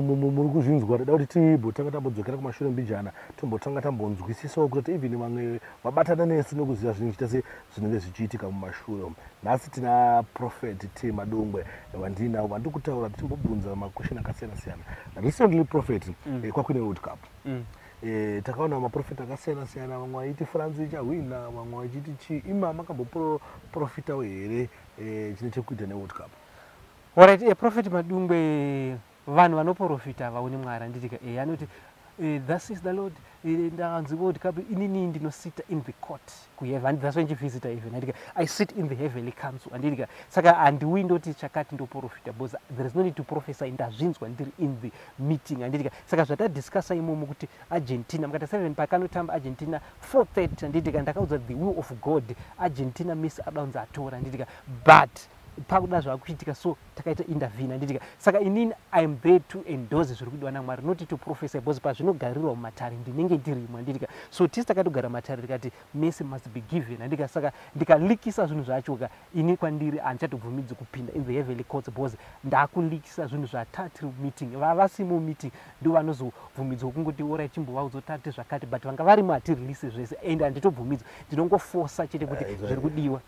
Muri kuzvinzwa, toda kuti timbotanga tambodzokera kumashure mbijana, tombotanga tambonzwisisawo kuti even vamwe vabatana nesu nekuziva zvinenge zvichiita se zvinenge zvichiitika mumashure umu. Nhasi tina Prophet T Madungwe vandinavo vandiri kutaura tichimbobvunza maquestion akasiyana siyana. Recently Prophet, kwakuine World Cup. Takaona maprofita akasiyana siyana, vamwe vaiti France ichahwina, vamwe vachiti chii. Ima makamboprofitawo here chine chekuita neWorld Cup? Alright, Prophet Madungwe, vanhu vanoprofita havaoni Mwari, handiti ka? Anoti thus is the Lord, ndakanzi World Cup, inini ndinosita in the court kuheaven, that's why ndichivisita heaven, handiti ka? I sit in the heavenly council, handiti ka? Saka handiuyi ndoti chakati ndoprofita, because there is no need to prophesy, ndazvinzwa ndiri in the meeting, handiti ka? Saka zvatadiscussa imomo kuti Argentina, mukati 7 pakanotamba Argentina 4:30, handiti ka? Ndakaudza the will of God, Argentina Messi adaunza atora, handiti ka? But pakuda zvakuitika, so takaita intervene, handitika? Saka inini I am there to endorse zviri kudiwa naMwari, not to prophesy, because pazvinogarirwa mumatare ndinenge ndirimo, handitika? So tisi takatogara matare tikati Messi must be given, handitika? Saka ndikalikisa zvinhu zvacho ka, ini kwandiri handichatobvumidzi kupinda in the heavenly courts, because ndakulikisa zvinhu zvatatiri meeting. Vavasimo meeting ndo vanozobvumidzwa kungoti ora chimbovaudza tate zvakati, but vanga varimo hatirelease zvese and handitobvumidzwa, ndinongofosa chete kuti zviri kudiwa.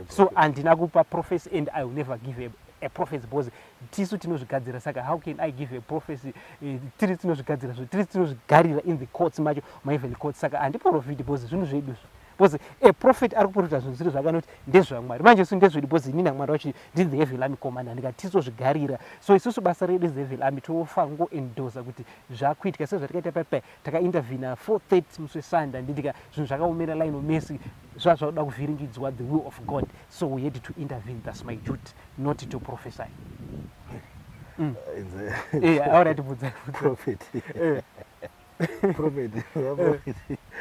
So handina kupa prophecy and I will never give a prophecy, because tisu tinozvigadzira. Saka how can I give a prophecy? Tiri tinozvigadzira zvo, tiri tinozvigarira in the courts macho, maheavenly courts. Saka handiprofiti because zvinhu zvedu izvo, because a prophet ari kuprofita zvinhu zviri zvakanoti ndezvaMwari. Manje isu ndezvedu, because inini naMwari wacho ndiri the heavenly army commander, ndikatizozvigarira. So isusu basa redu is the heavenly army, tofangoendosa kuti zvakuitika sezvatikaita paipai. Takaintervena 4:30 musi weSunday, handitika? Zvinhu zvakaomera Lionel Messi, zvazvakuda kuvhiringidzwa the will of God, so we had to intervene. That's my duty, not to prophesy. Alright, bvunza. Prophet, prophet,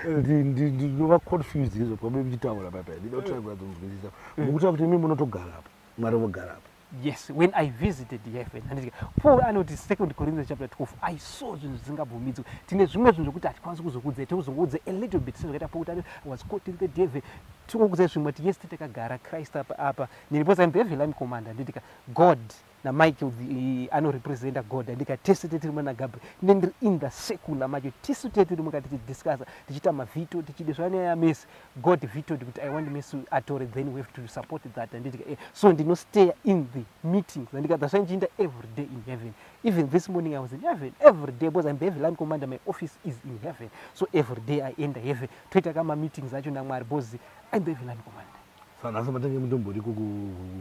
ndinova confused izvo pamwe muchitaura paipai. Ndida kutry kunyatsokunzwisisa. Mukutaura kuti imi munotogara apa, Mwari vogara apa? Yes, when I visited heaven, handitika? Paul anoti 2 Corinthians chapter 12, I saw zvinhu zvisingabvumidzwi. Tine zvimwe zvinhu zvokuti hatikwanisi kuzokuudzai, tokuzongoudza a little bit sezvakaita Paul kuti I was caught in the devil. Tingokuudzai zvimwe kuti yes, takagara Christ apa apa nini, because I'm the heavenly army commander, handitika? God naMichael anorepresenta God, handika? Tese tetiri mana Gabriel, ndiri in the secular macho, tisu tetiri mukati tichidiscussa, tichiita maveto, tichide zvanyaya yaMessi. God vetoed kuti I want Messi atore, then we have to support that, handitika? So ndinostay in the meetings, handika? That's why ndichienda every day in heaven. Even this morning I was in heaven every day, because I'm the heavenly army commander, my office is in heaven. So every day I enter heaven, toita kama meetings acho naMwari, because I'm the heavenly army commander. Saka nhasi matenge mutomboriko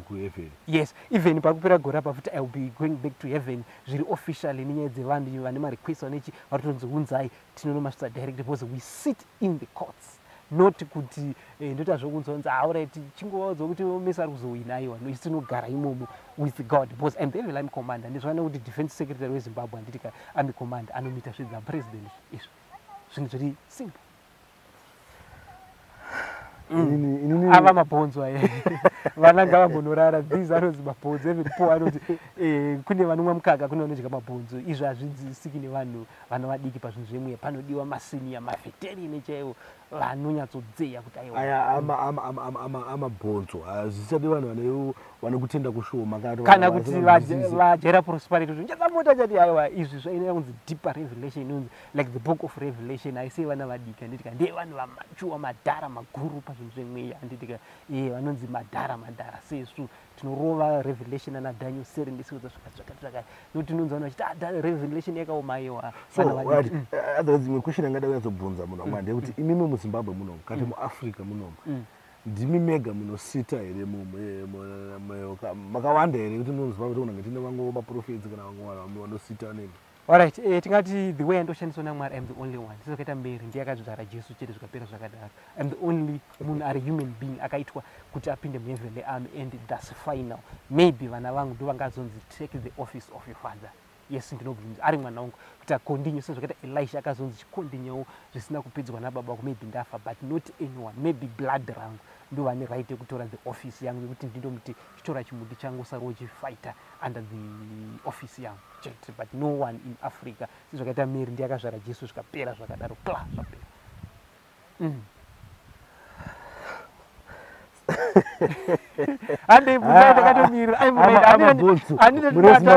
kuheaven? Yes, even pakupera gore apa futi I will be going back to heaven zviri officially, nenyaya dzevanhu vane marequest, vanechi varitonzi unzai tinonomasvitsa direct, because we sit in the courts, not kuti ndoita zvokunzonzi alright, chingovaudzwa kuti Messi ari kuzowina. Aiwa, no, isu tinogara imomo with God, because I'm the heavenly army commander. Ndizvana kuti defense secretary weZimbabwe, handitika, army commander anomita zvedza president. Izvo zvinhu zviri simple. Ava mabhonzo aya, vana ngavambonorara. These anonzi mabhonzo. Even Paul anoti kune vanomwa mukaka, kune vanodya mabhonzo. Izvi hazvidzisiki nevanhu vana vadiki. Pazvinhu zvemweya panodiwa masenior, maveteran chaivo vanonyatsodzeya kuti aiwa. Aya amabhonzo hazvichadi vanhu vane kutenda kushoma. Kana kuti vajaira prosperity, kuti ndichadzamota chati. Aiwa, izvi zvainoya kunzi deeper revelation, inonzi like the Book of Revelation. Haisei vana vadiki, handitika? Ndeye vanhu vamachuwa, madhara maguru pazvinhu zvemweya, handitika? Iye vanonzi madhara madhara sesu tinorova Revelation ana Daniel seri ndisiudza zvakati zvakati zvakati, nokuti tinonzi vanhu vachiti, "Ah, Revelation yakaoma." Aiwa. So right, otherwise imwe question angada kunyatsobvunza munhu wamwari ndeyekuti imimi muZimbabwe munomu, kati muAfrica munomu, ndimi mega munosita here? Makawanda here kuti muZimbabwe tokunange tine vamwe maprofets kana vamwe vanhu vanosita nemi? Alright, tingati the way andoshandiswa naMwari, I'm the only one. Sezvakaita Mary ndiye akazvara Jesu chete, zvikapera zvakadaro. I'm the only munhu ari human being akaitwa kuti apinde muheavenly army, and that's final. Maybe vana vangu ndo vangazonzi take the office of your father. Yes, ndinobvunza ari mwana wangu kuti acontinue, sezvakaita Elisha akazonzi chicontinuewo zvisina kupedzwa nababa wako. Maybe ndafa, but not anyone. Maybe blood rangu ndo vane right yekutora the office yangu, yekuti ndindomuti chitora chimuti changu, usariwo chifighter under the office yangu chete, but no one in Africa. Sezvakaita Mary ndiye akazvara Jesu, zvikapera zvakadaro, kla, zvapera. Handei, bvunzai, ndakatomirira. Amabhonzo.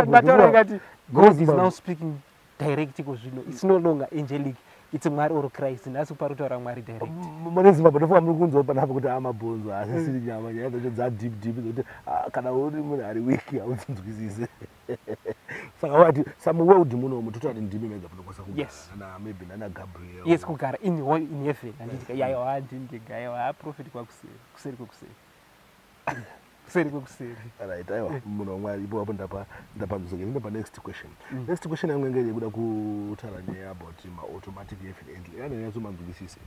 Ndataura ikati God is now speaking direct iko zvino. It's no longer angelic, it's Mwari or Christ. Nhasi pari kutaura Mwari direct. Mune Zimbabwe, ndofunga muri kunzwa panapa kuti amabhonzo asisiri nyama. Nyaya dzacho dzadeep deep dzekuti kana uri munhu ari weak haudzinzwisise. Saka wati some world munomu, totati ndimi mega munokwanisa kugara nana maybe nana Gabriel? Yes, kugara in heaven, handiti? Yaiwa, handini ndega, aiwa, prophet kwakuseri, kuseri kwekuseri, kuseri kwekuseri. Right, aiwa, munhu waMwari, ipo apo ndapanzwiseke. Ndine panext question. Next question yangu yange yekuda kutaura nyaya about maautomatic heaven entry. Yani nyatsomanzwisise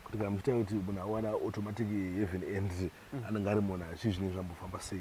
kuti kana muchitaura kuti munhu awana automatic heaven entry, anenge ari munhu achi zvinenge zvambofamba sei?